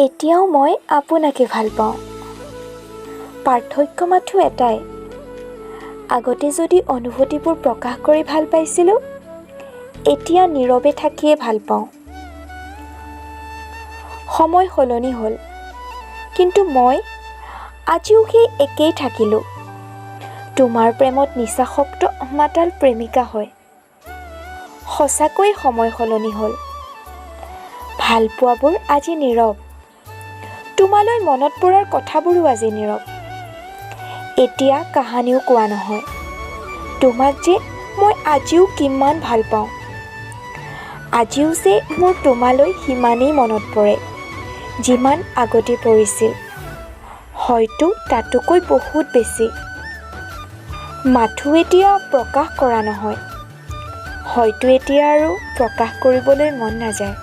এতিয়াও মই আপোনাকে ভাল পাওঁ। পাৰ্থক্য মাথো এটাই, আগতে যদি অনুভূতিবোৰ প্ৰকাশ কৰি ভাল পাইছিলোঁ, এতিয়া নীৰৱে থাকিয়ে ভাল পাওঁ। সময় সলনি হ'ল, কিন্তু মই আজিও সেই একেই থাকিলোঁ, তোমাৰ প্ৰেমত নিচাসক্ত মাতাল প্ৰেমিকা হৈ। সঁচাকৈয়ে সময় সলনি হ'ল। ভালপোৱাবোৰ আজি নীৰৱ। তোমালৈ মনত পৰাৰ কথাবোৰো আজি নীৰৱ। এতিয়া কাহানিও কোৱা নহয় তোমাক যে মই আজিও কিমান ভাল পাওঁ, আজিও যে মোৰ তোমালৈ সিমানেই মনত পৰে যিমান আগতে পৰিছিল, হয়তো তাতোকৈ বহুত বেছি। মাথো এতিয়া প্ৰকাশ কৰা নহয়, হয়তো এতিয়া আৰু প্ৰকাশ কৰিবলৈ মন নাযায়।